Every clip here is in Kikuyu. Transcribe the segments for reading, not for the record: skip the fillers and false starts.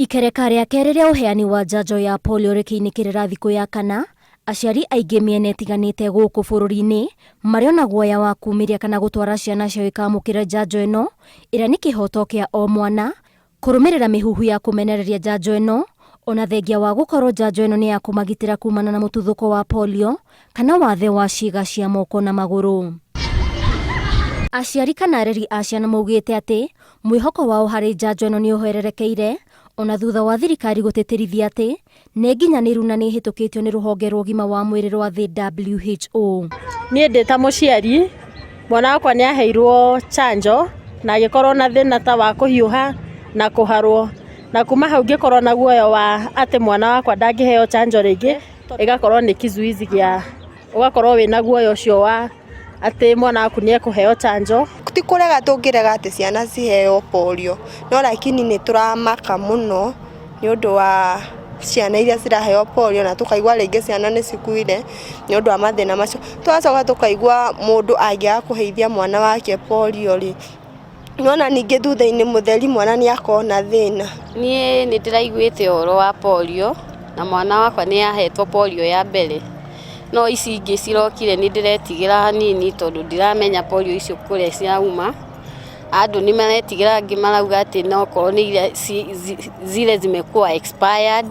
Ikereka rĩa kerĩ rĩa ũheani wa njanjo ya polio rĩkĩinĩkĩrĩra thikũ ya kana, aciari aingĩ mĩena ĩtiganĩte gũkũ bũrũri-inĩ marĩ ona guoya wa kumĩria kana gũtwara ciana ciao ikamũkĩre njanjo ĩno ĩrĩa nĩ kĩhoto kĩa o mwana. Kũrũmĩrĩra mĩhuhu ya kũmenereria njanjo ĩno, ona thengia wa gũkorwo njanjo ĩno nĩ ya kũmagitĩra kumana na mũtuthũko wa polio kana wathe wa ciĩga cia moko na magũrũ. Aciari kana areri a ciana maugĩte atĩ mwĩhoko wao harĩ njanjo ĩno nĩ ũhererekeire ona thutha wa thirikari gũtĩtĩrithia atĩ nĩ nginyanĩru na nĩ ĩhĩtũkĩtio nĩ rũhonge rwa ũgima wa mwĩrĩ rwa thĩ WHO. Niĩ ndĩ ta mũciari, mwana wakwa nĩ aheirwo chanjo na agĩkorwo na thĩna ta wa kũhiũha na kũharwo, na kuma hau ngĩkorwo na guoya wa atĩ mwana wakwa ndangĩheo chanjo rĩngĩ, ĩgakorwo nĩ kizuizi gĩa, ũgakorwo wĩna guoya ũcio wa atĩ mwana waku nĩ ekũheo chanjo. Ti kũrega tũngĩrega atĩ ciana ciheo polio, no lakini nĩ tũramaka mũno nĩ ũndũ wa ciana iria ciraheo polio na tũkaigua rĩngĩ ciana nĩ cikuire nĩ ũndũ wa mathĩna macio. Tũgacoka tũkaigua mũndũ angĩaga kũheithia mwana wake polio rĩ, nĩwona ningĩ thutha-inĩ mũtheri mwana nĩ akoragwo na thĩna. Niĩ nĩ ndĩraiguĩte ũhoro wa polio na mwana wakwa nĩ ahetwo polio ya mbere, no ici ingĩ cirokire nĩ ndĩretigĩra hanini tondũ ndiramenya polio icio kũrĩa cirauma. Andũ nĩ maretigĩra angĩ marauga atĩ no okorwo nĩ iria zile zimekuwa expired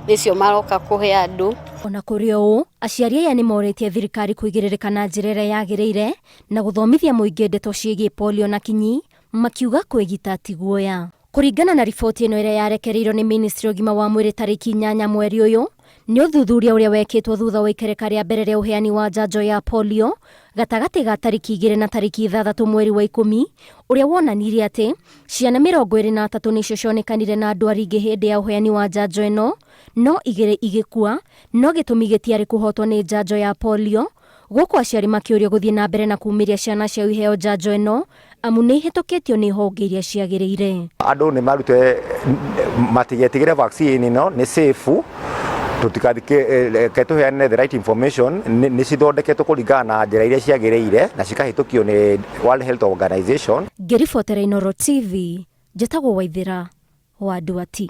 nĩcio maroka kũhe andũ. Ona kũrĩ ũũ, aciari aya nĩ morĩtie thirikari kũigĩrĩrĩka na njĩra ĩrĩa yagĩrĩire na gũthomithia mũingĩ ndeto ciĩgiĩ polio na kinyi, makiuga kwĩgita ti guoya. Kũringana na riboti ĩno ĩrĩa yarekereirio nĩ ministry ya ũgima wa mwĩrĩ tarĩki 8 mweri ũyũ, nĩ ũthuthuria ũrĩa wekĩtwo thutha wa ikereka rĩa mbere rĩa ũheani wa njanjo ya polio gatagatĩ ga tarĩki 2 na tarĩki 6 mweri wa 10, ũrĩa wonanirie atĩ ciana 23 nĩcio cionekanire na ndwari ingĩ hĩndĩ ya ũheani wa njanjo ĩno, no 2 igĩkua, no gĩtũmi gĩtiarĩ kũhotwo nĩ njanjo ya polio. Gũkũ aciari makĩũrio gũthiĩ na mbere na kumĩria ciana ciao iheo njanjo ĩno amu nĩ ihĩtũkĩtio nĩ honge iria ciagĩrĩire. Andũ nĩ marute matigetigĩre vaccine ĩno nĩ safe, tũtikathike tũheane the right information, nĩ cithondeketwo kũringana na njĩra iria ciagĩrĩire na cikahĩtũkio nĩ World Health Organization. Ngĩribotera Inooro TV, njĩtagwo Waithĩra wa Nduati.